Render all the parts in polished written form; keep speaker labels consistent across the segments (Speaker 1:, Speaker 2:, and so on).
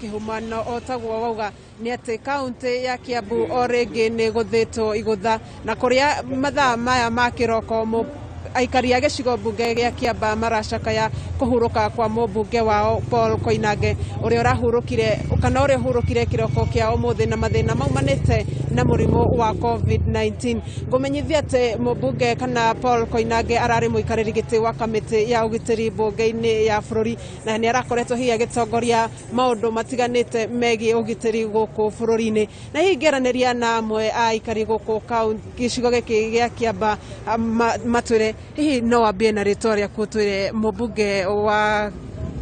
Speaker 1: Kĩhumano o taguo wauga nĩ atĩ kaunti ya Kiambu o rĩngĩ nĩ gũthĩtwo igũtha na kũrĩa mathaa maya ma kĩroko aikari a gĩcigo mbunge gĩa Kiambaa maracakaya kũhurũka kwa mũmbunge wao Paul Koinange ũrĩa ũrahurũkire kana ũrĩa ũhurũkire kĩroko kĩa ũmũthĩ na mathĩna maumanĩte na mũrimũ wa COVID-19. Ngũmenyithia atĩ mũmbunge kana Paul Koinange ararĩ mũikarĩri gĩtĩ wa kamĩtĩ ya ũgitĩri mbunge-inĩ ya bũrũri na nĩ arakoretwo hihi agĩtongoria maũndũ matiganĩte megiĩ ũgitĩri gũkũ bũrũri-inĩ. Na hihi ngĩaranĩria na amwe a aikari gũkũ gĩcigo gĩkĩ gĩa Kiambaa matwĩre hihi no wambie na rĩtwa rĩaku ũtwĩre mũmbunge wa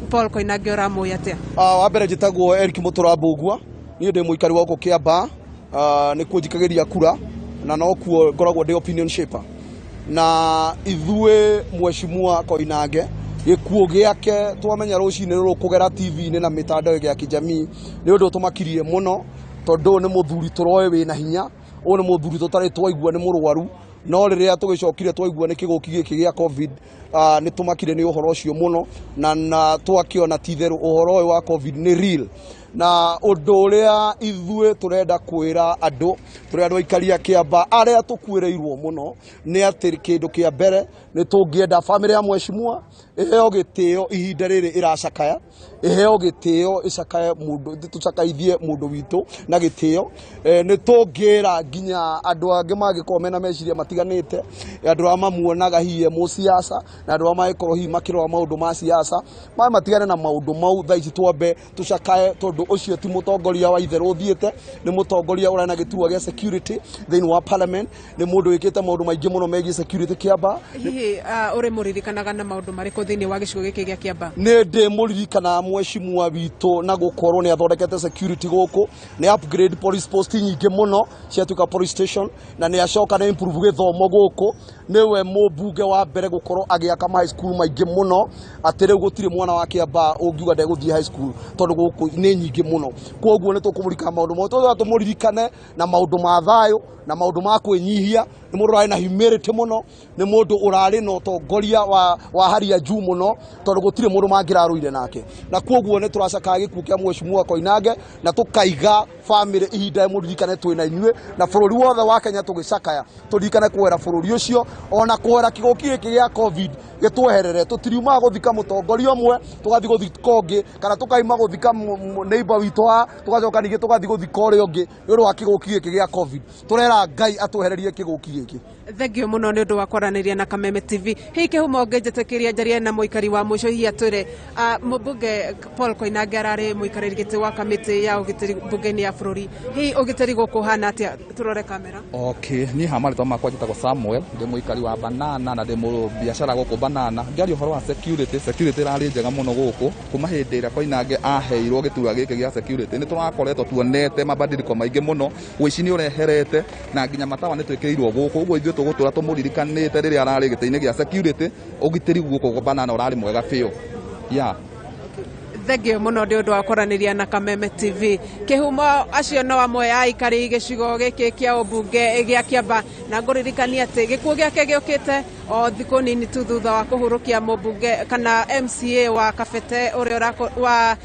Speaker 1: Paul Koinange ũramũĩ atĩa?
Speaker 2: Wa mbere njĩtagwo Eric Mũtũra Mbũgua, niĩ ndĩ mũikari wa gũkũ Kiambaa, nĩkuo njikagĩria kura na nokuo ngoragwo ndĩ opinion shaper. Na ithuĩ Mheshimiwa Koinange gĩkuũ gĩake twamenya rũcinĩ rũrũ kũgera TV-inĩ na mĩtandao ya kijamii nĩ ũndũ ũtũmakirie mũno, tondũ ũyũ nĩ mũthuri tũroĩ wĩna hinya, ũyũ nĩ mũthuri tũtarĩ twaigua nĩ mũrwaru, no rĩrĩa tũgĩcokire twaigua nĩ kĩgũki gĩkĩ gĩa COVID, nĩ tũmakire nĩ ũhoro ũcio mũno, na twakĩona ti itherũ ũhoro ũyũ wa COVID nĩ real. Na ũndũ ũrĩa ithuĩ tũrenda kwĩra andũ, tũrĩ andũ aikari a Kiambaa arĩa tũkuĩrĩirwo mũno, nĩ atĩ kĩndũ kĩa mbere nĩ tũngĩenda bamĩrĩ ya Mheshimiwa ĩheo gĩtĩo ihinda rĩrĩ ĩracakaya, ĩheo gĩtĩo ĩcakaye mũndũ, tũcakaithie mũndũ witũ na gĩtĩo. Nĩ tũngĩra nginya andũ angĩ mangĩkorwo mena meciria matiganĩte, andũ arĩa mamuonaga hihi e mũciaca na andũ arĩa mangĩkorwo hihi makĩrora maũndũ ma siasa, matigane na maũndũ mau. Thaa ici twambe tũcakaye, tondũ ũcio ti mũtongoria wa itherũ ũthiĩte, nĩ mũtongoria ũrĩa na gĩturwa gĩa security thĩinĩ wa parliament, nĩ mũndũ wĩkĩte maũndũ maingĩ mũno megiĩ security Kiambaa.
Speaker 1: Hihi ũrĩ mũririkanaga na maũndũ marĩkũ thĩinĩ wa gĩcigo gĩkĩ gĩa Kiambaa?
Speaker 2: Nĩ ndĩ mũririkanaga Mheshimiwa witũ na gũkorwo nĩ athondekete security gũkũ, nĩ upgrade police post nyingĩ mũno ciatuĩka police station, na nĩ acoka nĩ improve gĩthomo gũkũ. Nĩwe mũmbunge wa mbere gũkorwo agĩaka ma high school maingĩ mũno, atĩ rĩu gũtirĩ mwana wa Kiambaa ũngiuga ndegũthiĩ high school tondũ gũkũ nĩ nyingĩ mũno. Koguo nĩ tũkũmũririkana maũndũ mothe, tũthiĩ tũmũririkane na maũndũ ma thayũ na maũndũ ma kwĩnyihia. Nĩ mũndũ ũrarĩ na humility mũno, nĩ mũndũ ũrarĩ na ũtongoria wa hali ya juu mũno, tondũ gũtirĩ mũndũ mangĩrarũire nake. Na koguo nĩ tũracakaya gĩkuũ kĩa Mheshimiwa Koinange, na tũkaiga bamĩrĩ ihinda mũririkane twĩ na inyuĩ, na bũrũri wothe wa Kenya tũgĩcakaya, tũririkane kuoera bũrũri ũcio, ona kuoera kĩgũki gĩkĩ gĩa COVID gĩtweherere. Tũtiriumaga gũthika mũtongoria ũmwe tũgathiĩ gũthika ũngĩ, kana tũkaima gũthika neighbor witũ haha tũgacoka ningĩ tũgathiĩ gũthika ũrĩa ũngĩ nĩ ũndũ wa kĩgũki gĩkĩ gĩa COVID. Tũrera Ngai atwehererie kĩgũki gĩkĩ.
Speaker 1: Thengio mũno nĩ ũndũ wa kwaranĩria na Kameme TV. Hihi kĩhumo ũngĩnjĩtĩkĩria njarie na mũikari wa mũico, hihi atwĩre mũmbunge Paul Koinange ararĩ mũikarĩri gĩtĩ wa kamĩtĩ ya ũgitĩri mbunge-inĩ ya bũrũri. Hihi ũgitĩri gũkũ ũhana atĩa? Tũrore kamera.
Speaker 3: Okay, niĩ ha marĩtwa makwa njĩtagwo Samuel, ndĩ mũikari wa Banana na ndĩ mũbiacara gũkũ Banana. Ngĩaria ũhoro wa security, security ĩrarĩ njega mũno gũkũ kuma hĩndĩ ĩrĩa Koinange aheirwo gĩturwa gĩkĩ gĩa security. Nĩ tũrakoretwo tuonete mabadiliko maingĩ mũno, ũici nĩ ũreherete na nginya matawa nĩ twĩkĩrĩirwo gũkũ. Ũguo ithuĩ tũgũtũra tũmũririkanĩte rĩrĩa ararĩ gĩtĩ-inĩ gĩa security, ũgitĩri gũkũ Banana ũrarĩ mwega biũ. Yeah.
Speaker 1: Thengio mũno nĩ ũndũ wa kwaranĩria na Kameme TV. Kĩhumo acio no amwe a aikari gĩcigo gĩkĩ kĩa ũmbunge gĩa Kiambaa, na ngũririkania atĩ gĩkuũ gĩake gĩũkĩte o thikũ nini tu thutha wa kũhurũkia mũmbunge kana MCA wa Kabete ũrĩa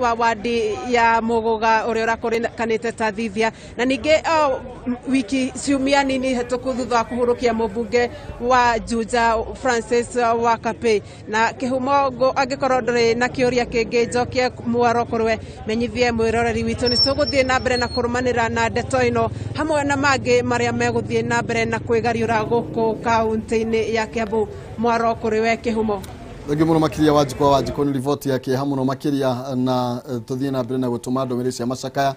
Speaker 1: wa wadi ya Mũgũga ũrĩa ũrakũrĩkanĩte ta Thithia, na ningĩ o wiki ciumia nini hetũku thutha wa kũhurũkia mũmbunge wa Juja Francis Wakape. Na kĩhumo angĩkorwo ndũrĩ na kĩũria kĩngĩ njokie mwaro kũrwe, menyithie mwĩroreri witũ nĩ tũgũthiĩ na mbere na kũrũmanĩra na ndeto ĩno hamwe na mangĩ marĩa megũthiĩ na mbere na kwĩgariũra gũkũ kaunti-inĩ ya Kiambu. Mwaro kũrĩ we kĩhumo.
Speaker 4: Thengiũ mũno makĩria Wanjikũ wa Wanjikũ nĩ riboti ya kĩeha mũno makĩria, na tũthiĩ na mbere na gũtũma ndũmĩrĩri cia macakaya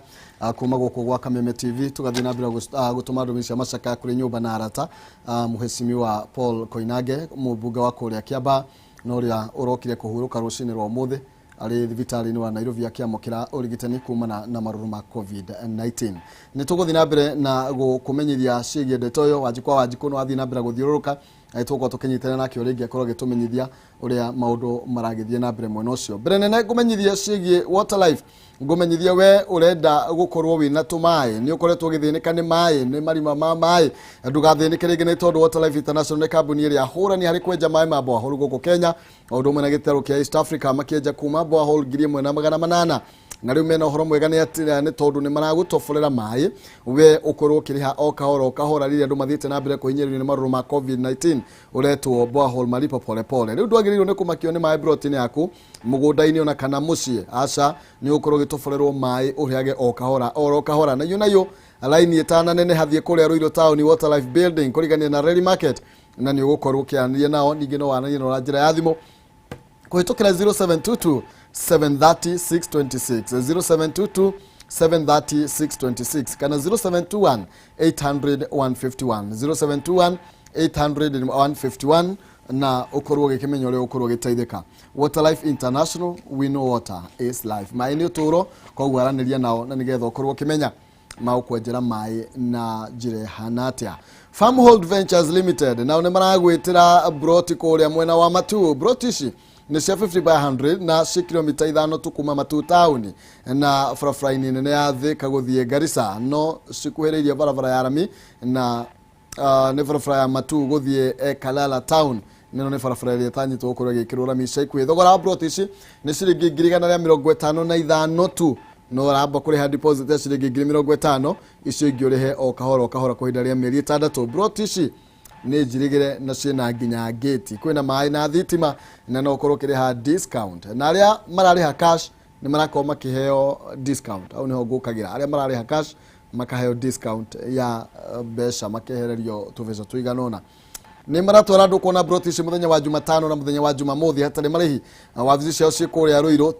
Speaker 4: kuma gũkũ gwa Kameme TV, tũgathiĩ na mbere gũtũma ndũmĩrĩri cia macakaya kũrĩ nyũmba na arata Mheshimiwa Paul Koinange, mũmbunge wa kũrĩa Kiambaa na ũrĩa ũrokire kũhurũka rũcinĩ rwa ũmũthĩ arĩ thibitarĩ-inĩ wa Nairobi akĩamũkĩra ũrigitani kumana na marũrũ ma COVID-19. Nĩ tũgũthiĩ na mbere na gũkũmenyithia ciĩgiĩ ndeto ĩyo. Wanjikũ wa Wanjikũ no athiĩ na mbere gũthiũrũrũka, na tũgũkorwo tũkĩnyitana nake o rĩngĩ akorwo agĩtũmenyithia ũrĩa maũndũ maragĩthiĩ na mbere mwena ũcio. Mbere nene ngũmenyithie ciĩgiĩ Water Life, ngũmenyithie we ũrenda gũkorwo wĩna tũmaĩ, nĩ ũkoretwo ũgĩthĩnĩka nĩ maĩ, nĩ marima ma maĩ, ndũgathĩnĩke rĩngĩ nĩ tondũ Water Life International nĩ kambuni ĩrĩa hũrani harĩ kwenja maĩ ma borehole gũkũ Kenya, o ũndũ ũmwe na gĩtarũ kĩa East Africa makĩenja kuma borehole 1800. Na rĩu mena ũhoro mwega nĩ atĩ nĩ tondũ nĩ maragũtoborera maĩ, we ũkorwo ũkĩrĩha o kahora o kahora rĩrĩa andũ mathiĩte na mbere kũhinyĩrĩrio nĩ marũrũ ma COVID-19, ũretwo borehole malipo pole pole. Rĩu ndwagĩrĩirwo nĩ kũmakio nĩ maĩ broti-inĩ yaku, mũgũnda-inĩ ona kana mũciĩ, aca, nĩ ũgũkorwo ũgĩtoborerwo maĩ ũrĩhage o kahora oro kahora. Na nayo raini ĩtananeneha, thiĩ kũrĩa Ruiru Town, Water Life Building, kũrigania na Reli Market, na nĩ ũgũkorwo ũkĩaranĩria nao. Ningĩ no waranĩrie nao na njĩra ya thimũ kũhĩtũkĩra 0722 730 626, 0722 730 626, kana 0721 800 151, 0721 800 151, na ũkorwo ũgĩkĩmenya ũrĩa ũkorwo ũgĩteithĩka. Water Life International, we know water is life. Maĩ nĩ ũtũũro, koguo aranĩria nao na nĩgetha ũkorwo ũkĩmenya magũkwenjera maĩ na njĩra ĩhana atĩa. Farmhold Ventures Limited nao nĩ maragwĩtĩra broti kũrĩa mwena wa Matu. Broti ici nĩ cia 50 by 100 na ci kilomita 5 tu kuma Matu taũni na barabara-inĩ nene ya Thika gũthiĩ Garissa, no cikuhĩrĩirie barabara ya rami na nĩ barabara ya Matu gũthiĩ Kalala town. Nĩno nĩ barabara ĩrĩa ĩtanyĩtwo gũkorwo ĩgĩkĩrwo rami ica ikuhĩ. Thogora wa broti ici nĩ ciringi 155,000 tu. No ũramba kũrĩha deposit ya ciringi 50,000, icio ingĩ ũrĩhe o kahora o kahora kwa ihinda rĩa mĩeri 6. Broti ici nĩ njirigĩre na ciĩna nginya ngĩti, kwĩna maĩ na thitima, na no ũkorwo ũkĩrĩha discount. Na arĩa mararĩha cash nĩ marakorwo makĩheo discount. Hau nĩho ngũkagĩra, arĩa mararĩha cash makaheo discount ya mbeca, makehererio tũbeca tũigana ũna. Nĩ maratwara andũ kuona broti ici mũthenya wa Jumatano na mũthenya wa Jumamothi hatarĩ marĩhi. Wabici ciao ciĩ kũrĩa Ruiru,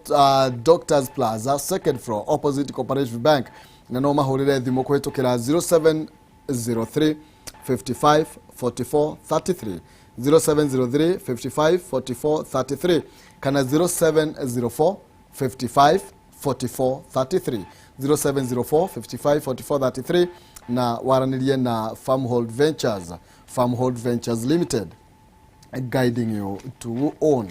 Speaker 4: Doctors Plaza, second floor, opposite Cooperative Bank, na no mahũrĩre thimũ kũhĩtũkĩra 0703 55 44 33, 0703 55 44 33, kana 0704 55 44 33, 0704 55 44 33, na waranĩrie na Farmhold Ventures. Farmhold Ventures Limited, guiding you to own.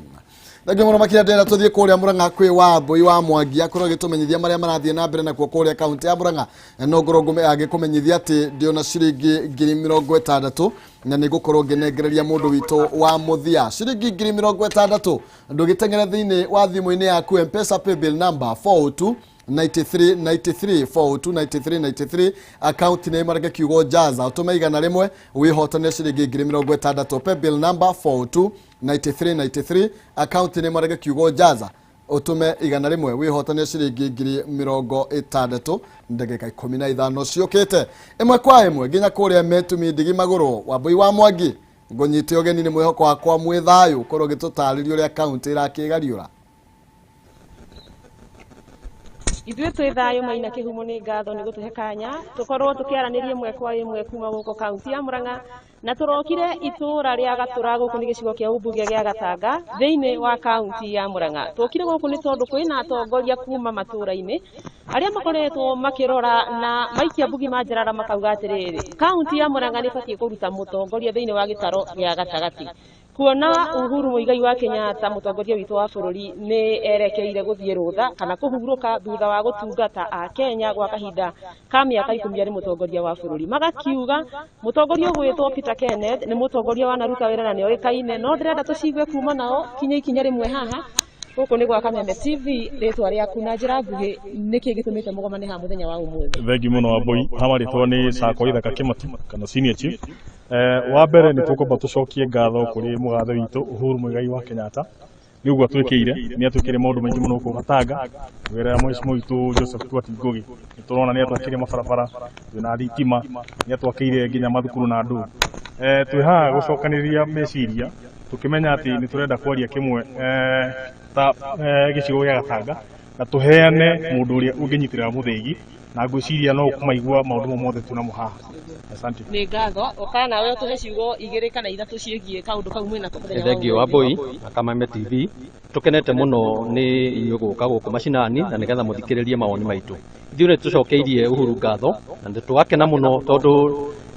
Speaker 4: Thengiũ mũno makĩria. Ndĩrenda tũthiĩ kũrĩa Mũrang'a kwĩ Wambũi wa Mwangi akorwo agĩtũmenyithia marĩa marathiĩ na mbere nakuo kũrĩa kaunti ya Mũrang'a. No ngorwo agĩkũmenyithia atĩ ndĩona ciringi 60,000 na nĩ ngũkorwo ngĩnengereria mũndũ witũ wa mũthia ciringi 60,000. Ndũgĩteng'ere thĩinĩ wa thimũ-inĩ yaku, Mpesa paybill number 402 93 93, 402 93 93, account name mareke kiugo jaza, ũtũme 100 wĩhotane ciringi 60,000. Paybill number 402 93 93, account name mareke kiugo jaza, ũtũme 100 wĩhotane ciringi 60,000. Ndagĩka 15 ciũkĩte, ĩmwe kwa ĩmwe nginya kũrĩa Metumi Ndigi Magũrũ. Wambũi wa Mwangi, ngũnyite ũgeni, nĩ mwĩhoko wakwa mwĩ thayũ, korwo ũgĩtũtarĩria ũrĩa kaunti ĩrakĩgariũra.
Speaker 5: Ithuĩ twĩ thayũ. Maina Kĩhumo, nĩ ngatho nĩ gũtũhe kanya tũkorwo tũkĩaranĩria ĩmwe kwa ĩmwe kuma gũkũ kaunti ya Murang'a, na tũrokire itũra rĩa Gatũra. Gũkũ nĩ gĩcigo kĩa ũmbunge gĩa Gatanga thĩinĩ wa kaunti ya Murang'a. Tũkire gũkũ nĩ tondũ kwĩna atongoria kuma matũra-inĩ arĩa makoretwo makĩrora na maikia mbugi manjarara, makauga atĩrĩrĩ, kaunti ya Murang'a nĩ ĩbatiĩ kũruta mũtongoria thĩinĩ wa gĩtaro gĩa gatagatĩ, kuona Uhuru Muigai wa Kenyatta, mũtongoria witũ wa bũrũri, nĩ erekeire gũthiĩ rũtha kana kũhurũka thutha wa gũtungata a Kenya gwa kahinda ka mĩaka 10 arĩ mũtongoria wa bũrũri. Magakiuga mũtongoria ũgwĩtwo Peter Kenneth nĩ mũtongoria wanaruta wĩra na nĩ oĩkaine. No ndĩrenda tũcigue kuma nao. Kinya ikinya rĩmwe haha. Gũkũ nĩ gwa Kameme TV. Rĩtwa rĩaku na njĩra nguhĩ, nĩkĩ gĩtũmĩte mũgomane haha mũthenya wa ũmũthĩ?
Speaker 6: Thengi mũno, Wambui. Haha rĩtwa nĩ Sako Ithaka Kĩmati kana senior chief. Wa mbere nĩ tũkwamba tũcokie ngatho kũrĩ mũgathe witũ Uhuru Muigai wa Kenyatta nĩ ũguo atwĩkĩire. Nĩ atwĩkĩire maũndũ maingĩ mũno gũkũ Gatanga kũgerera mheshimiwa witũ Joseph Tuati Ngugi. Nĩ tũrona nĩ atwakĩire mabarabara, twĩna thitima, nĩ atwakĩire nginya mathukuru na ndũ. Twĩ haha gũcokanĩrĩria meciria tũkĩmenya atĩ nĩ tũrenda kwaria kĩmwe ta gĩcigo gĩa Gatanga na tũheane mũndũ ũrĩa ũngĩnyitĩrĩra mũthĩgi, na ngwĩciria no ũkũmaigua maũndũ mau mothe twĩnamo haha. Asante.
Speaker 5: Nĩ ngatho. Ũka nawe ũtũhe ciugo igĩrĩ kana ithatũ ciĩgiĩ kaũndũ kau mwĩnako mũthenya wa
Speaker 7: Thengiũ
Speaker 5: ũmũthĩ.
Speaker 7: Wambui na Kameme TV, tũkenete mũno nĩ inyuĩ gũka gũkũ macinani na nĩgetha mũthikĩrĩrie mawoni maitũ. Ithuĩ nĩ tũcokeirie Uhuru ngatho na nĩ tũgakena mũno tondũ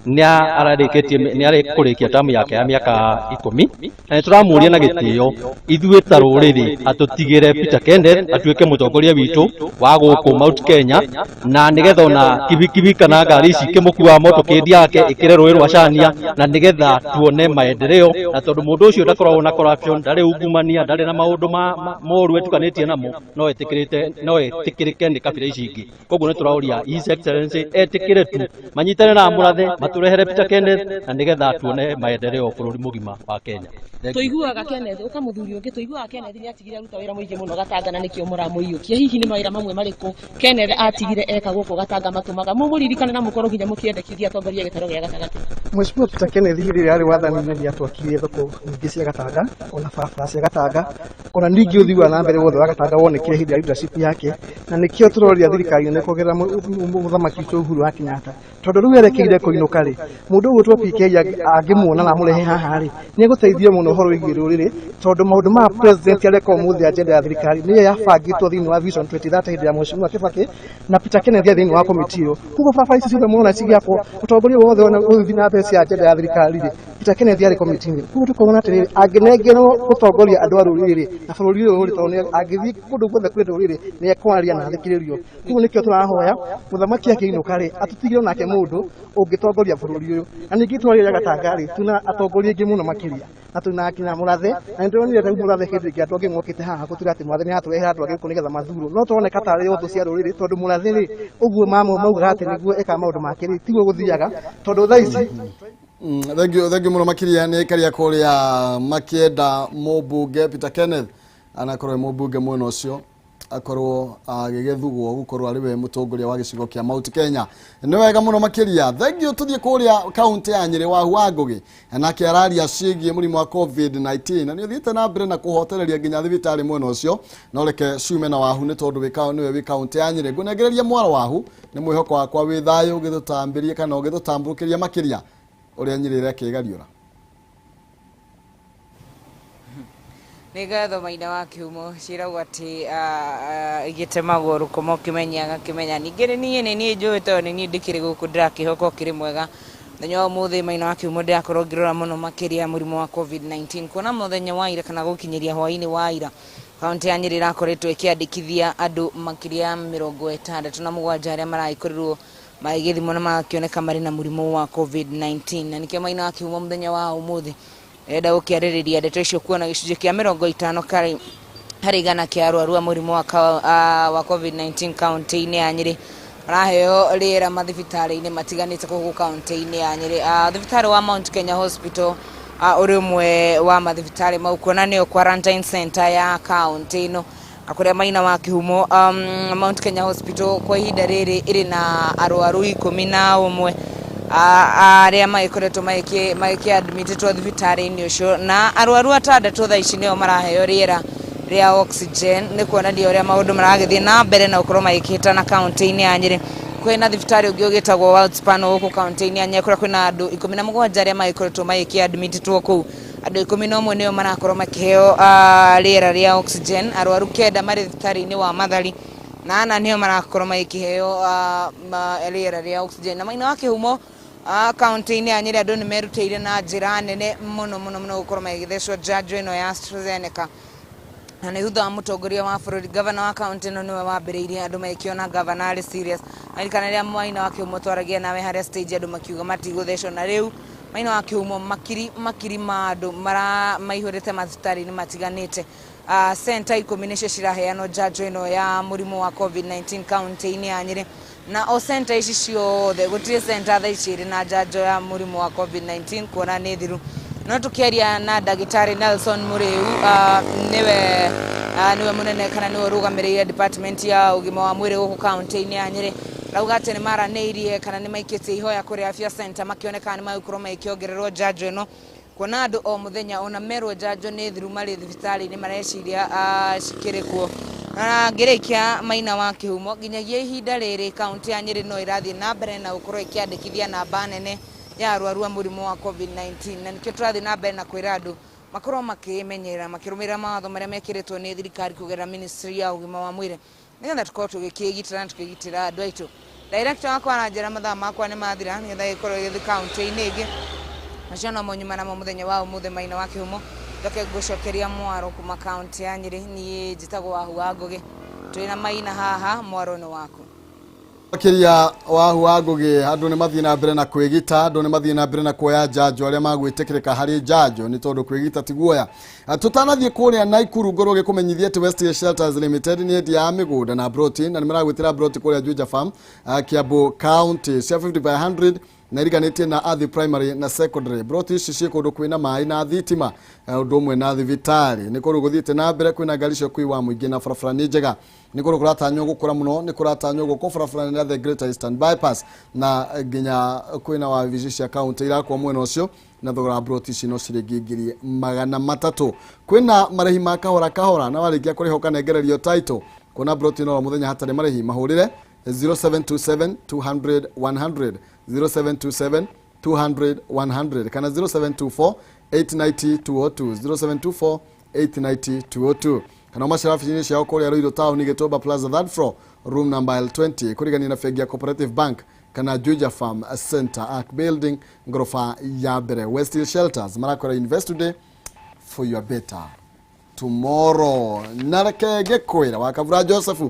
Speaker 7: nĩ ararĩkĩtie, nĩ arĩkũrĩkia tamu yake ya mĩaka 10, na nĩ tũramũria na gĩtĩo ithuĩ ta rũrĩrĩ atũtigĩre Peter Kenneth atuĩke mũtongoria witũ wa gũkũ Mount Kenya na Na nigetha ona kibikibi kana ngari ici ikĩmũkua motorcade yake ĩkĩre rũĩ rwa Cania, na nigetha tuone maendeleo, na tondũ mũndũ ũcio ndakoragwo na corruption, ndarĩ ungumania, ndarĩ na maũndũ moru etukanĩtie namo, no etĩkĩrĩte no etĩkĩrĩke nĩ kabira ici ingĩ. Koguo nĩ tũraũria His Excellency etĩkĩre tu manyitane na Mũrathe matũrehere Peter Kenneth, na nigetha tuone maendeleo bũrũri mũgima wa Kenya.
Speaker 5: Tũiguaga Kenneth ũka mũthuri ũngĩ, tũiguaga Kenneth nĩ atigire aruta wĩra mũingĩ mũno Gatanga, na nĩkĩo mũramũiyũkia. Hihi nĩ mawĩra mamwe marĩkũ Kenneth atigire eka gũkũ Gatanga matũmaga mũmũririkane na mũkorwo nginya mũkĩendekithia atongoria gĩtarũ gĩa gatagatĩ?
Speaker 8: Mheshimiwa Peter Kenneth hĩndĩ ĩrĩa arĩ wathani-inĩ nĩ atwakire thoko nyingĩ cia Gatanga, ona barabara cia Gatanga, ona ningĩ ũthii wa na mbere wothe wa Gatanga wonekire hĩndĩ ya leadership yake, na nĩkĩo tũroria thirikari nene kũgerera mũthamaki witũ Uhuru wa Kenyatta, tondũ rĩu erekeire kũinũka rĩ, mũndũ ũgwĩtwo PK angĩmuona na amũrehe haha rĩ, nĩ egũteithio mũno ũhoro wĩgiĩ rũrĩrĩ, tondũ maũndũ ma president areka ũmũthĩ, agenda ya thirikari nĩyo yabangĩtwo thĩinĩ wa Vision 2030 hĩndĩ ya Mheshimiwa Kibaki na Peter Kenneth thĩinĩ wa komiti ĩyo. Koguo barabara ici ciothe mũrona cigĩakwo, ũtongoria wothe ũgĩthiĩ na mbere cia agenda ya thirikari rĩ, Peter Kenneth arĩ komiti-inĩ. Koguo tũkona atĩrĩrĩ, angĩnengerwo gũtongoria andũ a rũrĩrĩ rĩ, na bũrũri ũyũ rĩ, tondũ angĩthiĩ kũndũ guothe kwĩ rũrĩrĩ nĩ ekwaria na athikĩrĩrio. Koguo nĩkĩo tũrahoya mũthamaki akĩinũka rĩ, atũtigĩre onake mũndũ ũngĩtongoria bũrũri ũyũ. Na ningĩ itũra rĩrĩ rĩa Gatanga rĩ, twĩna atongoria aingĩ mũno makĩria, na twĩna nginya Mũrathe, na nĩtũronire rĩu Mũrathe hĩndĩ ĩngĩ andũ angĩ mokĩte haha gũtwĩra atĩ Mũrathe nĩaratũrehera andũ angĩ gũkũ nĩgetha mathurwo, no tũroneka tarĩ o thũ cia rũrĩrĩ, tondũ Mũrathe rĩ, ũguo maugaga atĩ nĩguo ekaga maũndũ make rĩ, tiguo gũthiaga, tondũ thaa ici
Speaker 4: Thank you, thank you muno makiria nĩ karia kũrĩa makĩenda mũmbunge Peter Kenneth, anakorwo e mũmbunge mwena ũcio, akorwo agĩgĩthugwo gũkorwo arĩ we mũtongoria wa gĩcigo kĩa Mount Kenya. Nĩ wega mũno makĩria, thank you. Tũthiĩ kũrĩa kaunti ya Nyĩrĩ, Wahu wa Ngũgĩ nake araria ciĩgiĩ mũrimũ wa COVID-19, na nĩ ũthiĩte na mbere na kũhotereria nginya thibitarĩ mwena ũcio. No reke ciume na Wahu nĩ tondũ nĩwe wĩ kaunti ya Nyĩrĩ. Ngũnengereria mwaro Wahu, nĩ mwĩhoko wakwa wĩ thayũ, ũgĩtũtambĩrie kana ũgĩtũtambũrũkĩria makĩria ũrĩa Nyĩrĩ ĩrekĩgariũra.
Speaker 9: Nĩ ngatho Maina wa Kĩhumo. Ciĩragwo atĩ igĩtemagwo rũkoma ũkĩmenya agakĩmenya. Ningĩ nĩ niĩ nĩ niĩ njũĩ, tondũ nĩ niĩ ndĩkĩrĩ gũkũ, ndĩrakĩhoka ũkĩrĩ mwega. Mũthenya wa ũmũthĩ, Maina wa Kĩhumo, ndĩrakorwo ngĩrora mũno makĩria mũrimũ wa COVID-19, kuona mũthenya wa ira kana gũkinyĩria hwaĩ-inĩ wa ira, kaunti ya Nyĩrĩ ĩrakoretwo ĩkĩandĩkithia andũ makĩria ya 67 arĩa maragĩkorirwo magĩgĩthimwo na magakĩoneka marĩ na mũrimũ wa COVID-19. Na nĩkĩo, Maina wa Kĩhumo, mũthenya wa ũmũthĩ enda gũkĩarĩrĩria ndeto icio, kuona gĩcunjĩ kĩa 50 harĩ igana kĩa arwaru a mũrimũ wa COVID-19 kaunti-inĩ ya Nyĩrĩ maraheo rĩera mathibitarĩ-inĩ matiganĩte gũkũ kaunti-inĩ ya Nyĩrĩ. Thibitarĩ wa Mount Kenya Hospital ũrĩ ũmwe wa mathibitarĩ mau, kuona nĩyo quarantine center ya kaunti ĩno, na kũrĩa, Maina wa Kĩhumo, Mount Kenya Hospital kwa ihinda rĩrĩ ĩrĩ na arwaru 11 arĩa magĩkoretwo magĩkĩadmitĩtwo thibitarĩ-inĩ ũcio, na arwaru atandatũ thaa ici nĩo maraheo rĩera rĩa oxygen. Nĩ kuonania ũrĩa maũndũ maragĩthiĩ na mbere na gũkorwo magĩkĩtana kaunti-inĩ ya Nyĩrĩ. Kwĩna thibitarĩ ũngĩ ũgĩtagwo Worldspan gũkũ kaunti-inĩ ya Nyĩrĩ, kũrĩa kwĩna andũ 17 arĩa magĩkoretwo magĩkĩadmitĩtwo kũu. Andũ 11 nĩo marakorwo makĩheo rĩera rĩa oxygen. Arwaru 9 marĩ thibitarĩ-inĩ wa Mathari, na ana nĩo marakorwo magĩkĩheo rĩera rĩa oxygen. Na Maina wa Kĩhumo, kaunti-inĩ ya Nyĩrĩ andũ nĩ merutĩire na njĩra nene mũno mũno mũno gũkorwo magĩthecwo njanjo ĩno ya AstraZeneca, na nĩ thutha wa mũtongoria wa bũrũri, gavana wa kaunti ĩno nĩwe wambĩrĩirie, andũ magĩkĩona gavana arĩ serious. Ririkana rĩrĩa, Maina wa Kĩhumo, twaragia nawe harĩa stage, andũ makiuga matigũthecwo, na rĩu, Maina wa Kĩhumo, makiri makiri ma andũ mara maihũrĩte mathibitarĩ-inĩ matiganĩte. Center 10 nĩcio ciraheanwo njanjo ĩno ya mũrimũ wa COVID-19 kaunti-inĩ ya Nyĩrĩ, na o center ici ciothe gũtirĩ center thaa ici ĩrĩ na njanjo ya mũrimũ wa COVID-19, kuona nĩ thiru. No tũkĩaria na ndagĩtarĩ Nelson Mũrĩu, nĩwe mũnene kana nĩwe ũrũgamĩrĩire department ya ũgima wa mwĩrĩ gũkũ kaunti-inĩ ya Nyĩrĩ, rauga atĩ nĩ maranĩirie kana nĩ maikĩtie ihoya kũrĩ afya center makĩoneka nĩ magũkorwo magĩkĩongererwo njanjo ĩno, kuona andũ o mũthenya ona merwo njanjo nĩ thiru marĩ thibitarĩ-inĩ mareciria cikĩrĩ kuo. Na ngĩrĩkia, Maina wa Kĩhumo, nginyagia ihinda rĩrĩ kaunti ya Nyĩrĩ no ĩrathiĩ na mbere na gũkorwo ĩkĩandĩkithia namba nene ya arwaru a mũrimũ wa COVID-19, na nĩkĩo tũrathiĩ na mbere na kwĩra andũ makorwo makĩmenyerera, makĩrũmĩrĩra mawatho marĩa mekĩrĩtwo nĩ thirikari kũgerera ministry ya ũgima wa mwĩrĩ, nĩgetha tũkorwo tũgĩkĩgitĩra na tũkĩgitĩra andũ aitũ. Director wakwa aranjĩra mathaa makwa nĩ mathira, nĩgetha gĩkorwo gĩgĩthiĩ kaunti-inĩ ĩngĩ. Macio nomo nyuma namo mũthenya wa ũmũthĩ, Maina wa Kĩhumo. Njoke ngũcokeria mwaro kuma kaunti ya Nyĩrĩ. Niĩ njĩtagwo Wahu wa Ngũgĩ, twĩna Maina haha, mwaro nĩ waku.
Speaker 4: Makĩria wahu wa Ngũgĩ, andũ nĩ mathiĩ na mbere na kwĩgita, andũ nĩ mathiĩ na mbere na kuoya njanjo, arĩa magwĩtĩkĩrĩka harĩ njanjo, nĩ tondũ kwĩgita ti guoya. Tũtanathiĩ kũrĩa Naikuru, ngorwo gĩkũmenyithia atĩ West Shelters Limited nĩ endia ya mĩgũnda na broti, na nĩ maragwĩtĩra broti kũrĩa Juja Farm, Kiambu County, cia 50 by 100 na iriganĩtie na Athi Primary na Secondary. Broti ici ciĩ kũndũ kwĩna maĩ na thitima, ũndũ ũmwe na thibitarĩ. Nĩ kũndũ gũthiĩte na mbere, kwĩna ngari cia ũkuui wa mũingĩ na barabara nĩ njega. Nĩ kũndũ kũratanywo gũkũra mũno, nĩ kũratanywo gũkũ barabara nĩ the Greater Eastern Bypass, na nginya kwĩna wabici cia kaunti irakwo mwena ũcio, na thogora wa broti ici no ciringi 300,000. Kwĩna marĩhi ma kahora kahora, na warĩkia kũrĩha ũkanengererio title. Kuona broti no mũthenya hatarĩ marĩhi, mahũrĩre 0727 200 100, 0727 200 100, kana 0724 890 202, 0724 890 202, kana ũmacera wabici-inĩ ciao kũrĩa Ruiru Town, Gĩtũmba Plaza, third floor, room number L20, kũrigania na bengi ya Cooperative Bank, kana Juja Farm Center, Ark Building, ngoroba ya mbere. West Hill Shelters marakwĩra, "Invest today for your better tomorrow." Na reke ngĩkwĩra, Wakabura Joseph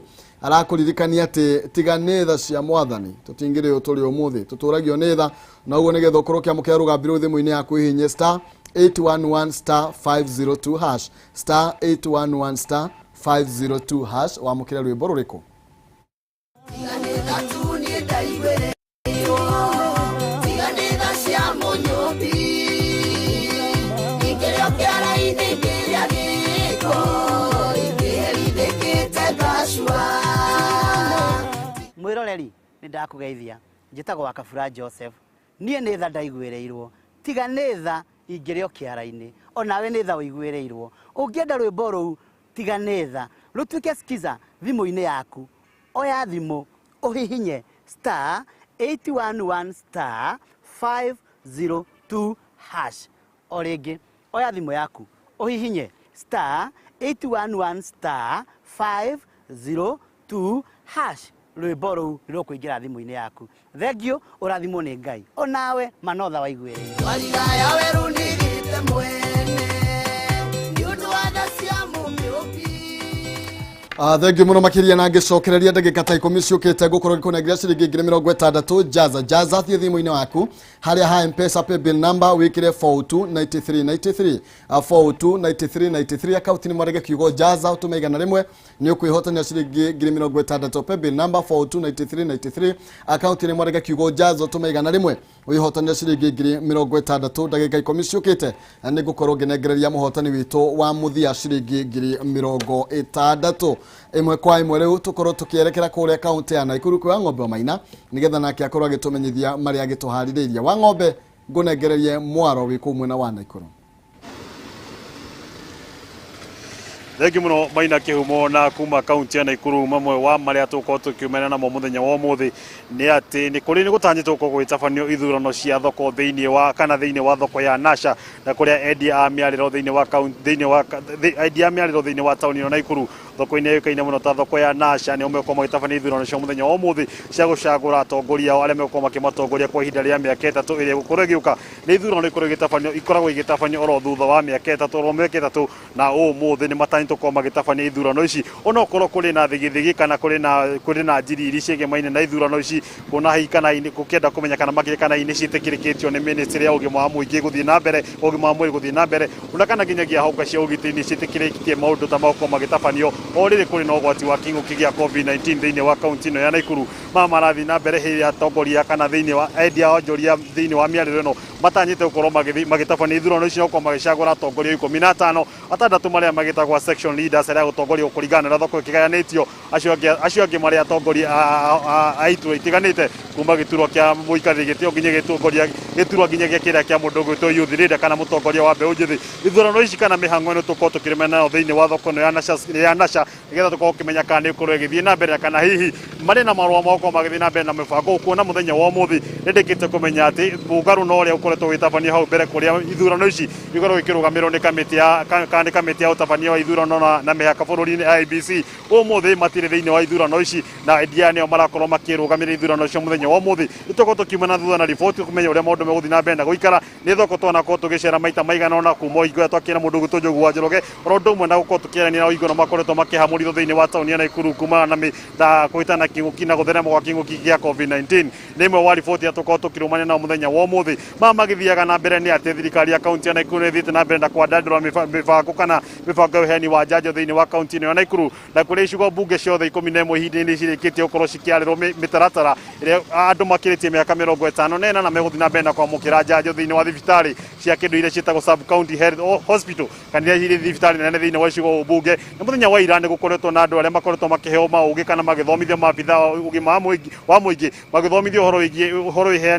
Speaker 4: arakũririkania atĩ tiga nĩ tha cia Mwathani tũtingĩrĩ ũũ tũrĩ ũmũthĩ, tũtũragio nĩ tha. Na ũguo nĩgetha ũkorwo ũkĩamũkĩra rũgambi rũu thimũ-inĩ yaku, hihinye star 811 star 502 hash, star 811 star 502 hash. Wamũkĩre rwĩmbo rũrĩkũ?
Speaker 10: Tiganĩtha tu niĩ ndaiguĩrĩirwo, tiganĩtha cia mũnyũmbi, ingĩrĩ o kĩara-inĩ ngĩrĩa gĩko, ingĩherithĩkĩte ngacua.
Speaker 11: Mwĩroreri, nĩ ndakũgeithia. Njĩtagwo Wakabura Joseph. Niĩ nĩ tha ndaiguĩrĩirwo, tiga nĩ tha ingĩrĩ o kĩara-inĩ. Onawe nĩ tha ũiguĩrĩirwo. Ũngĩenda rwĩmbo rũu "Tiga nĩ tha" rũtuĩke skiza thimũ-inĩ yaku, oya thimũ ũhihinye star 811 star 502 hash. O rĩngĩ, oya thimũ yaku ũhihinye star 811 star 502 hash, rwĩmbo rũu nĩ rũkũingĩra thimũ-inĩ yaku. Thengiũ, ũrathimwo nĩ Ngai. Onawe manotha waiguĩrĩirwo.
Speaker 10: Warigaya werũ nĩgĩte mwene nĩ ũndũ wa tha cia mũmĩũmbi.
Speaker 4: Thengiũ mũno makĩria, na ngĩcokereria ndagĩka ta 10 ciũkĩte ngũkorwo ngĩkũnengera ciringi 60,000. Jaza jaza, thiĩ thimũ-inĩ waku harĩa ha Mpesa paybill number, wĩkĩre 429393, 429393. Akaunti nĩ mwarege kiugo "jaza", ũtũme 100, nĩ ũkwĩhotania ciringi 60,000. Paybill number 429393, akaunti nĩ mwarege kiugo "jaza", ũtũme 100, wĩhotanĩre ciringi 60,000. Ndagĩka 10 ciũkĩte nĩ ngũkorwo ngĩnengereria mũhotani witũ wa mũthia ciringi 60,000 ĩmwe kwa ĩmwe. Rĩu tũkorwo tũkĩerekera kũrĩa kaũntĩ ya Naikuru kwĩ Wang'ombe wa Maina, nĩgetha nake akorwo agĩtũmenyithia marĩa agĩtũharĩrĩirie. Wang'ombe, ngũnengererie mwaro wĩ kũu mwena wa Naikuru.
Speaker 6: Thengiũ mũno, Maina Kĩhumo. Na kuma kaunti ya Naikuru, mamwe wa marĩa tũgũkorwo tũkiumana namo mũthenya wa ũmũthĩ nĩ atĩ nĩ kũrĩ nĩ gũtanyĩtwo gũkorwo gũgĩtabanio ithurano cia thoko thĩinĩ wa kana thĩinĩ wa thoko ya Nasha, na kũrĩa endia a mĩarĩro thĩinĩ wa kaunti thĩinĩ wa endia a mĩarĩro thĩinĩ wa taũni ĩno Naikuru, thoko-inĩ yũĩkaine mũno ta thoko ya Nasha, nĩo megũkorwo magĩtabania ithurano cia mũthenya wa ũmũthĩ cia gũcagũra atongoria ao arĩa megũkorwo makĩmatongoria kwa ihinda rĩa mĩaka 3 ĩrĩa ĩgũkorwo ĩgĩũka. Nĩ ithurano ikoragwo igĩtabanio oro thutha wa mĩaka 3, oro mĩaka 3, na ũmũthĩ nĩ matanyĩtwo gũkorwo magĩtabania ithurano ici, onokorwo kũrĩ na thigithigi kana kũrĩ na njiriri ciĩgemaine na ithurano ici, kuona hihi kana hihi gũkĩenda kũmenya kana makĩria kana hihi nĩ ciĩtĩkĩrĩkĩtio nĩ ministry ya ũgima wa mũingĩ gũthiĩ na mbere, ũgima wa mwĩrĩ gũthiĩ na mbere, ona kana nginyagia honga cia ũgitĩri nĩ ciĩtĩkĩrĩtie maũndũ ta mau gũkorwo magĩtabanio o rĩrĩ kũrĩ na ũgwati wa kĩng'ũki gĩa COVID-19 thĩinĩ wa kaunti ĩno ya Naikuru. Maya marathiĩ na mbere hĩndĩ ya atongoria kana thĩinĩ wa endia onjoria thĩinĩ wa mĩarĩro ĩno matanyĩte gũkorwo magĩtabania ithurano ici na gũkorwo magĩcagũra atongoria 15, atandatũ marĩa magĩtagwo section leaders, arĩa gũtongoria kũringana na ũrĩa thoko ĩkĩgayanĩtio, acio angĩ marĩa atongoria a iturwa itiganĩte, kuma gĩturwa kĩa mũikarĩri gĩtĩ nginya gĩtongoria gĩturwa nginyagia kĩrĩa kĩa mũndũ ũgwĩtwo youth leader kana mũtongoria wa mbeũ njĩthĩ. Ithurano ici kana mĩhang'o ĩno tũkorwo tũkĩrĩmana nayo thĩinĩ wa thoko ĩno ya Nasha nĩgetha tũkorwo ũkĩmenya kana nĩ ĩgũkorwo ĩgĩthiĩ na mbere na kana hihi marĩ na marũa ma gũkorwo magĩthiĩ na mbere na mĩbango. Kuona mũthenya wa ũmũthĩ nĩ ndĩkĩte kũmenya atĩ mũgarũ na ũrĩa ũkoretwo.
Speaker 12: ũkoretwo ũgĩtabania hau mbere kũrĩa ithurano ici ikoragwo ikĩrũgamĩrĩrwo nĩ kamĩtĩ ya kana nĩ kamĩtĩ ya ũtabania wa ithurano na mĩhaka bũrũri-inĩ IEBC. Ũmũthĩ matirĩ thĩinĩ wa ithurano ici na endia nĩo marakorwo makĩrũgamĩrĩra ithurano icio mũthenya wa ũmũthĩ. Nĩtũgũkorwo tũkiuma na thutha na riboti kũmenya ũrĩa maũndũ megũthiĩ na mbere na gũikara. Nĩ thoko twanakorwo tũgĩcera maita maigana ũna kuma hingo ĩrĩa twakĩra mũndũ ũgwĩtwo Njogu wa Njoroge, oro ũndũ ũmwe na gũkorwo tũkĩarania na ũiguano makoretwo makĩhamũrithio thĩinĩ wa taũni ya Nakuru kumana na kũhĩtana na kĩng'ũki na gũtherema gwa kĩng'ũki gĩa COVID-19. Nĩ ĩmwe wa riboti ĩrĩa tũkorwo tũkĩrũmania nao mũthenya wa ũmũthĩ. Maya magĩthiaga na mbere nĩ atĩ thirikari ya kaunti ya Nakuru nĩ ĩthiĩte na mbere na kwandandũra mĩbango kana mĩbango ya ũheani wa njanjo thĩinĩ wa kaunti ĩno ya Nakuru, na kũrĩ icigo mbunge ciothe 11 ihinda-inĩ cirĩkĩtie gũkorwo cikĩarĩrwo mĩtaratara ĩrĩa andũ makĩrĩtie mĩaka 54 na megũthiĩ na mbere na kwamũkĩra njanjo thĩinĩ wa thibitarĩ cia kĩndũ iria ciĩtagwo sub county health hospital kana iria irĩ thibitarĩ nene thĩinĩ wa icigo mbunge. Na mũthenya wa ira nĩ gũkoretwo na andũ arĩa makoretwo makĩheo maũgĩ kana magĩthomithio maabitha wa ũgima wa mũingĩ magĩthomithio ũhoro wĩgiĩ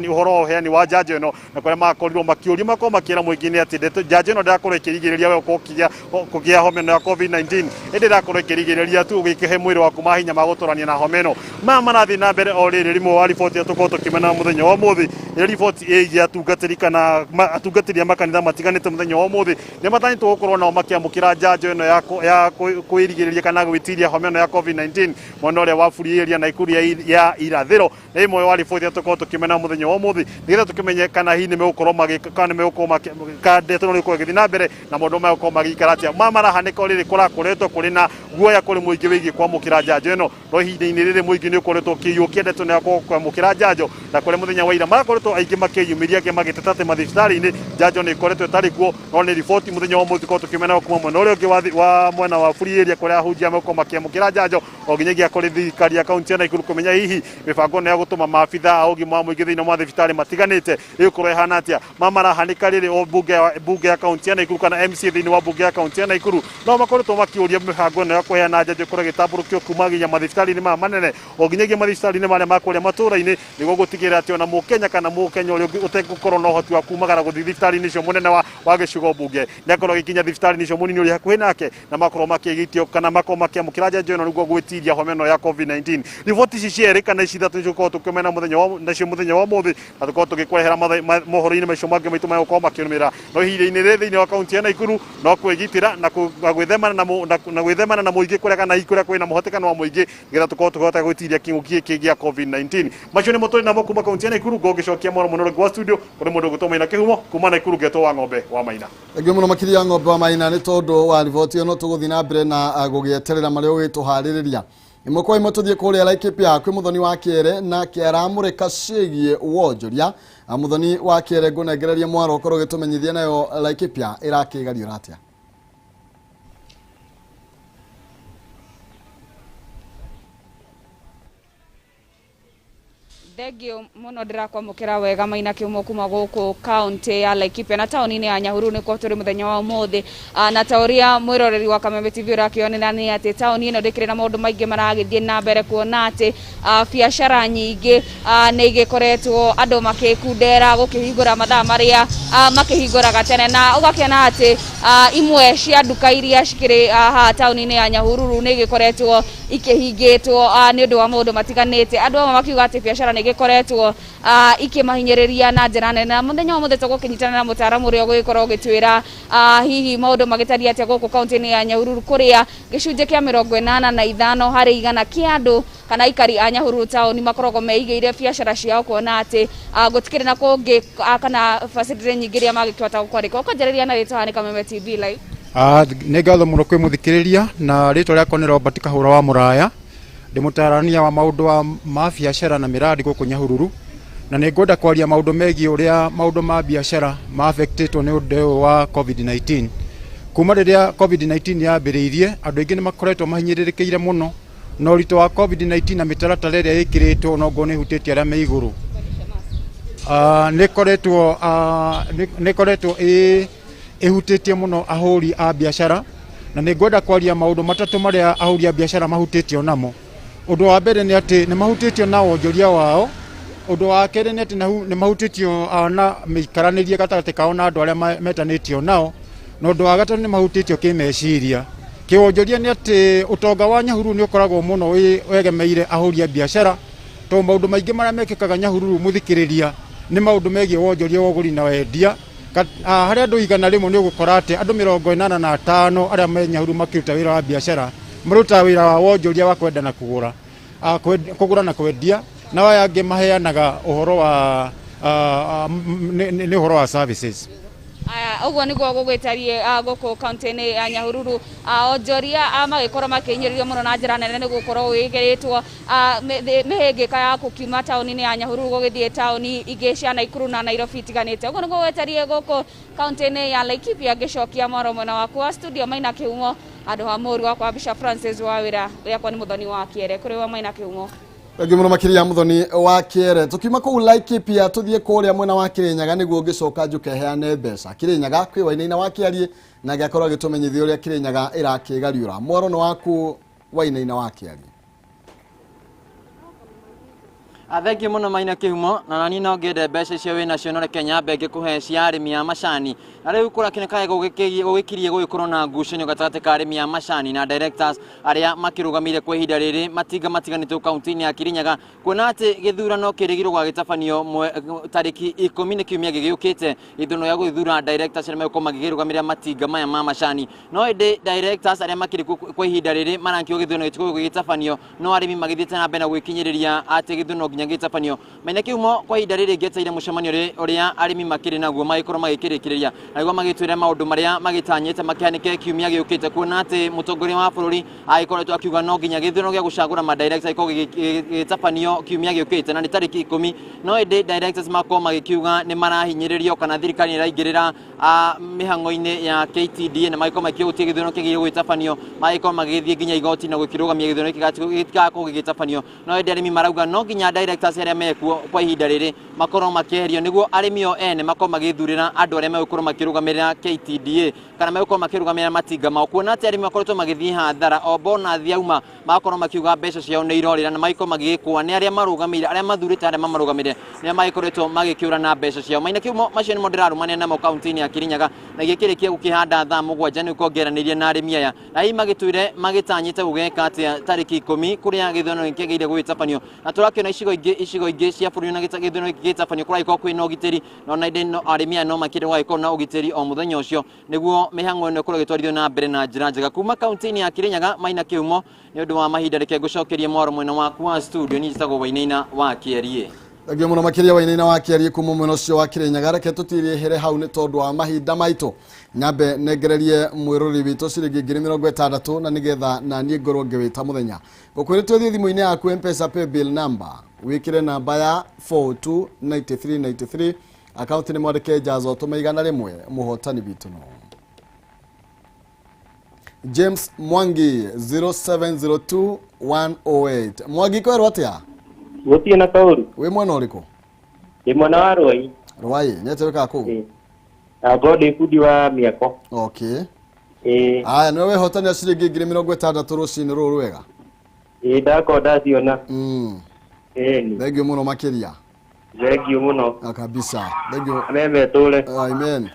Speaker 12: ũhoro wa ũheani wa njanjo ĩno, na kũrĩa makorirwo makĩũrio makorwo makĩra mũingĩ nĩ atĩ njanjo ĩno ndĩrakorwo ĩkĩrigĩrĩria we ũkorwo kũgĩa homa ĩno ya COVID-19, ĩndĩ ĩrakorwo ĩkĩrigĩrĩria tu ũgĩkĩhe mwĩrĩ waku mahinya ma gũtũrania na homa ĩno. Maya marathiĩ na mbere o rĩrĩ rĩmwe wa riboti ĩrĩa tũkorwo tũkĩmena mũthenya wa ũmũthĩ, ĩrĩa riboti ĩgiĩ atungatĩri kana atungatĩri a makanitha matiganĩte mũthenya wa ũmũthĩ nĩ matanyĩtwo gũkorwo nao makĩamũkĩra njanjo ĩno ya kwĩrigĩrĩria kana gwĩtiria homa ĩno ya COVID-19 mwena ũrĩa wa Free Area Nakuru ya irathĩro. Nĩ ĩmwe wa riboti ĩrĩa tũkorwo tũkĩmena mũthenya wa ũmũthĩ nĩgetha tũkĩmenye kana hihi nĩ megũkorwo magĩka kana nĩ megũkorwo kana ndeto ĩno ĩgũkorwo ĩgĩthiĩ na mbere na maũndũ megũkorwo magĩikara atĩa. Maya marahanĩka o rĩrĩ kũrakoretwo kũrĩ na guoya kũrĩ mũingĩ wĩgiĩ kwamũkĩra njanjo ĩno, no ihinda-inĩ rĩrĩ mũingĩ nĩ ũkoretwo ũkĩiyũkia ndeto ĩno ya kwamũkĩra njanjo, na kũrĩa mũthenya wa ira marakoretwo aingĩ makĩyumĩria angĩ magĩteta atĩ mathibitarĩ-inĩ njanjo nĩ ĩkoretwo ĩtarĩ kuo, no nĩ riboti mũthenya wa ũmũthĩ tũkorwo tũkĩmena kuma mwena ũrĩa ũngĩ wa mwena wa Free Area kũrĩa ahunjia megũkorwo makĩamũkĩra njanjo o nginyagia kũrĩ thirikari ya kaunti ya Nakuru kũmenya hihi mĩbango ĩno ya gũtũma maabitha a ũgima wa mũingĩ thĩinĩ wa mathibitarĩ matiganĩte ĩgũkorwo ĩhana atĩa. Maya marahanĩka rĩrĩ o bunge ya kaunti ya Nakuru kana MCA thĩinĩ wa bunge ya kaunti ya Nakuru no makoretwo makĩũria mĩbango ĩno ya kũheana njanjo ĩkorwo ĩgĩtambũrũkio kuma nginya mathibitarĩ-inĩ maya manene o nginyagia mathibitarĩ-inĩ marĩa ma kũrĩa matũũra-inĩ nĩguo gũtigĩrĩra atĩ ona mũkenya kana mũkenya ũrĩa ũtegũkorwo na ũhoti wa kumagara gũthiĩ thibitarĩ-inĩ icio mũnene wa gĩcigo mbunge nĩ akorwo agĩkinya thibitarĩ-inĩ icio mũnini ũrĩ hakuhĩ nake na makorwo makĩgitio kana makorwo makĩamũkĩra njanjo ĩno nĩguo gwĩtiria homa ĩno ya COVID-19. Riboti ici cierĩ kana ici ithatũ nĩcio tũkorwo tũkĩmena nacio mũthenya wa ũmũthĩ na tũkorwo tũgĩkũrehera mohoro-inĩ macio mangĩ maitũ megũkorwo makĩrũmĩrĩra. No ihinda-inĩ rĩrĩ thĩinĩ wa kaunti ya Nakuru no kwĩgitĩra na gwĩthemana na mũingĩ kũrĩa kana hihi kũrĩa kwĩna mũhatĩkano wa mũingĩ nĩgetha tũkorwo tũkĩhota gwĩtiria kĩng'ũki gĩkĩ gĩa COVID-19. Macio nĩmo tũrĩ namo kuma kaunti ya Nakuru. Ngũgĩcokia mwaro mũno rĩngĩ wa studio kũrĩ mũndũ ũgwĩtwo Maina Kĩhumo kuma Nakuru ngetwo wa ng'ombe wa Maina.
Speaker 4: Thengiũ mũno makĩria ng'ombe wa Maina nĩ tondũ wa riboti ĩno. Tũgũthiĩ na mbere na gũgĩeterera marĩa ũgĩtũharĩrĩria. Ĩmwe kwa ĩmwe tũthiĩ kũrĩa Laikipia kwĩ Mũthoni wa Kĩere na kĩaramũrĩka ciĩgiĩ wonjoria. Mũthoni wa Kĩere, ngũnengereria mwaro ũkorwo ũgĩtũmenyithia nayo Laikipia ĩrakĩgariũra atĩa.
Speaker 13: Thengio muno ndirakwamukira wega Maina Kĩhumo kuma gũkũ kaunti ya Laikipia na taũni-inĩ ya Nyahururu nĩkuo tũrĩ mũthenya wa ũmũthĩ. Na ta ũrĩa mwĩroreri wa Kameme TV ũrakĩonera nĩ atĩ taũni ĩno ndĩkĩrĩ na maũndũ maingĩ maragĩthiĩ na mbere, kuona atĩ biacara nyingĩ nĩ igĩkoretwo andũ makĩkundera gũkĩhingũra mathaa marĩa makĩhingũraga tene, na ũgakĩona atĩ imwe cia nduka iria cikĩrĩ haha taũni-inĩ ya Nyahururu nĩ igĩkoretwo ikĩhingĩtwo nĩ ũndũ wa maũndũ matiganĩte. Andũ amwe makiuga atĩ biacara nĩ igĩkoretwo ikĩmahinyĩrĩria na njĩra nene. Na mũthenya wa ũmũthĩ tũgũkĩnyitana na mũtaaramu ũrĩa ũgũgĩkorwo ũgĩtwĩra hihi maũndũ magĩtariĩ atĩa gũkũ kaunti-inĩ ya Nyahururu, kũrĩa gĩcunjĩ kĩa 85 harĩ igana kĩa andũ kana aikari a Nyahururu taũni makoragwo meigĩire biacara ciao, kuona atĩ gũtikĩrĩ na kũngĩ kana facility nyingĩ iria mangĩkĩhota gũkwandĩka. Ũkwanjĩrĩria na rĩtwa haha nĩ Kameme TV Live.
Speaker 14: Nĩ ngatho mũno kwĩ mũthikĩrĩria, na rĩtwa rĩakwa nĩ Robert Kahũra wa Mũraya, ndĩ mũtarania wa maũndũ ma biacara na mĩradi gũkũ Nyahururu, na nĩ ngwenda kwaria maũndũ megiĩ ũrĩa maũndũ ma biacara ma affectĩtwo nĩ ũndũ ũyũ wa COVID-19. Kuma rĩrĩa COVID-19 yambĩrĩirie, andũ aingĩ nĩ makoretwo mahinyĩrĩrĩkĩire mũno na ũritũ wa COVID-19 na mĩtaratara ĩrĩa ĩkĩrĩtwo nongorwo nĩ ĩhutĩtie arĩa me igũrũ. Nĩ ĩkoretwo ĩhutĩtie mũno ahũri a biacara, na nĩ ngwenda kwaria maũndũ matatũ marĩa ahũri a biacara mahutĩtio namo. Ũndũ wa mbere nĩ atĩ nĩ mahutĩtio na wonjoria wao. Ũndũ wa kerĩ nĩ atĩ nĩ mahutĩtio na mĩikaranĩrie gatagatĩ kao na andũ arĩa metanĩtio nao, na ũndũ wa gatatũ nĩ mahutĩtio kĩmeciria. Kĩwonjoria nĩ atĩ ũtonga wa Nyahururu nĩ ũkoragwo mũno wegemeire ahũri a biacara, tondũ maũndũ maingĩ marĩa mekĩkaga Nyahururu mũthikĩrĩria Nĩ maũndũ megiĩ wonjoria wa ũgũri na wendia. Harĩ andũ 100 nĩ ũgũkora atĩ andũ 85 arĩa me Nyahururu makĩruta wĩra wa biacara marutaga wĩra wa wonjoria wa kwenda na kũgũra, kũgũra na kwendia, na aya angĩ maheanaga ũhoro wa nĩ ũhoro wa services.
Speaker 13: Aya, ũguo nĩguo gũgĩtariĩ gũkũ kaunti-inĩ ya Nyahururu. Onjoria magĩkorwo makĩhinyĩrĩrio mũno na njĩra nene nĩ gũkorwo gwĩkĩrĩtwo mĩhĩngĩka ya gũkiuma taũni-inĩ ya Nyahururu gũgĩthiĩ taũni ingĩ cia Naikuru na Nairobi itiganĩte. Ũguo nĩguo gũgĩtariĩ gũkũ kaunti-inĩ ya Laikipia. Ngĩcokia mwaro mwena waku wa studio Maina Kĩhumo handũ ha mũru wakwa Bishop Francis Wawĩra, yakwa nĩ Mũthoni wa Kĩere. Kũrĩ wa Maina Kĩhumo.
Speaker 4: Thengiũ mũno makĩria Mũthoni wa Kĩere. Tũkiuma kũu Laikipia tũthiĩ kũrĩa mwena wa Kĩrĩnyaga nĩguo ngĩcoka njũke heane mbeca. Kĩrĩnyaga kwĩ Wainaina wa Kĩariĩ na gĩakorwo agĩtũmenyithia ũrĩa Kĩrĩnyaga ĩrakĩgariũra. Mwaro nĩ waku Wainaina wa Kĩariĩ.
Speaker 15: Thengiũ mũno Maina Kĩhumo, na nani no ngĩende mbeca icio wĩ nacio no reke nyambe ngĩkũhe cia arĩmi a macani. Na rĩu kũrakĩoneka gũgĩkirie gũgĩkorwo na ngucanio gatagatĩ ka arĩmi a macani na directors arĩa makĩrũgamĩire kwa ihinda rĩrĩ matinga matiganĩte kaunti-inĩ ya Kirinyaga, kuona atĩ gĩthurano kĩrĩgĩrĩirwo gũgagĩtabanio tarĩki 10 nĩ kiumia gĩgĩũkĩte, gĩthurano gĩa gũgĩthura directors arĩa megũkorwo magĩkĩrũgamĩrĩra matinga maya ma macani. No ĩndĩ directors arĩa makĩrĩ kwa ihinda rĩrĩ marakĩuga gĩthurano gĩtigũkorwo gĩgĩtabanio, no arĩmi magĩthiĩte na mbere na gwĩkinyĩrĩria atĩ gĩthurano nginya gĩtabanio. Maina Kĩhumo, kwa ihinda rĩrĩ ngĩetereire mũcemanio ũrĩa arĩmi makĩrĩ naguo magĩkorwo magĩkĩrĩkĩrĩria na nĩguo magĩtwĩre maũndũ marĩa magĩtanyĩte makĩhanĩke kiumia gĩũkĩte, kuona atĩ mũtongoria wa bũrũri agĩkoretwo akiuga no nginya gĩthurano gĩa gũcagũra ma directors gĩkorwo gĩgĩtabanio kiumia gĩũkĩte na nĩ tarĩki 10. No ĩndĩ directors makorwo magĩkiuga nĩ marahinyĩrĩrio kana thirikari nĩ ĩraingĩrĩra mĩhang'o-inĩ ya KTDA na magĩkorwo makiuga gũtirĩ gĩthurano kĩagĩrĩirwo gwĩtabanio, magĩkorwo magĩgĩthiĩ nginya igoti na gũkĩrũgamia gĩthurano gĩkĩ gĩtigakorwo gĩgĩtabanio. No ĩndĩ arĩmi marauga no nginya directors arĩa mekuo kwa ihinda rĩrĩ makorwo makĩeherio nĩguo arĩmi o ene makorwo magĩthurĩra andũ arĩa megũkorwo makĩrũgamĩrĩra KTDA kana megũkorwo makĩrũgamĩrĩra matinga mao, kuona atĩ arĩmi makoretwo magĩthiĩ hathara o bonathi yauma magakorwo makiuga mbeca ciao nĩ irorĩra na magĩkorwo magĩgĩkũa nĩ arĩa marũgamĩire, arĩa mathurĩte arĩa mamarũgamĩrĩre nĩ magĩkoretwo magĩkĩũra na mbeca ciao. Maina Kĩhumo, macio nĩmo ndĩrarũmania namo kaunti-inĩ ya Kirinyaga na gĩkĩrĩkia gũkĩhanda thaa 7 nĩ kuongeranĩria na arĩmi aya na hihi magĩtwĩre magĩtanyĩte gũgeka atĩa tarĩki 10 kũrĩa gĩthurano gĩkĩagĩrĩire gũgĩtabanio. Na tũrakĩona icigo ingĩ cia bũrũri na gĩthurano gĩkĩ gĩgĩtabanio kũragĩkorwo kwĩna ũgitĩri, no na ĩndĩ no arĩmi aya no makĩrĩ gũgagĩkorwo na ũgitĩri o mũthenya ũcio nĩguo mĩhang'o ĩno ĩkorwo ĩgĩtwarithio na mbere na njĩra njega. Kuma kaunti-inĩ ya Kirinyaga, Maina Kĩhumo, nĩ ũndũ wa mahinda reke ngũcokerie mwaro mwena waku wa studio. Niĩ njĩtagwo Wainaina wa Kĩariĩ.
Speaker 4: Thengiũ mũno makĩria Wainaina wa Kĩariĩ kuma mwena ũcio wa Kĩrĩnyaga. Reke tũtirĩhĩre hau nĩ tondũ wa mahinda maitũ. Nyambe nengererie mwĩroreri witũ ciringi 60,000 na nĩgetha na niĩ ngorwo ngĩwĩta mũthenya. Ngũkwĩrĩte ũthiĩ thimũ-inĩ yaku M-Pesa paybill number wĩkĩre namba ya 429393 akaunti nĩ mwandĩke Njazo ũtũme 100. Mũhotani witũ no James Mwangi 0702 108. Mwangi kwerwo atĩa?
Speaker 16: Gũtirĩ na kaũru.
Speaker 4: Wĩ mwena ũrĩkũ?
Speaker 16: Ndĩ mwena wa Rwai.
Speaker 4: Rwai, nĩ atĩa wĩkaga kũu?
Speaker 16: Ngorwo ndĩ bundi wa mĩako.
Speaker 4: Okay. Aya, nĩwe wehotanĩra ciringi 60,000 rũcinĩ rũrũ rwega.
Speaker 16: Ĩĩ, ndakorwo ndaciona. Ĩni.
Speaker 4: Thengiũ mũno makĩria.
Speaker 16: Thengiũ mũno.
Speaker 4: Kabisa. Thengiũ.
Speaker 16: Amemetũre.
Speaker 4: Amen.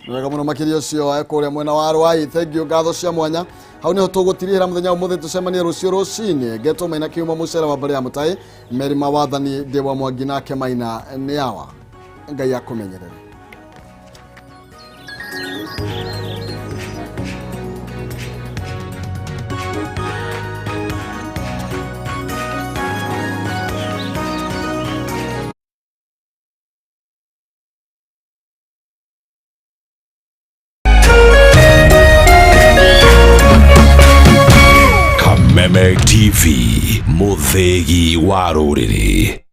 Speaker 4: Wega mũno makĩria ũcio kũrĩa mwena wa Rwai. Thengiũ, ngatho cia mwanya. Hau nĩho tũgũtirihĩra mũthenya ũmũthĩ, tũcemanie rũciũ rũcinĩ. Ngetwo Maina Kĩhumo mũcere wa mbere ya mũtai Meri Mawathani ndĩ wa Mwangi nake Maina nĩ awa. Ngai akũmenyerere.
Speaker 17: Kameme TV, mũthĩgi wa rũrĩrĩ.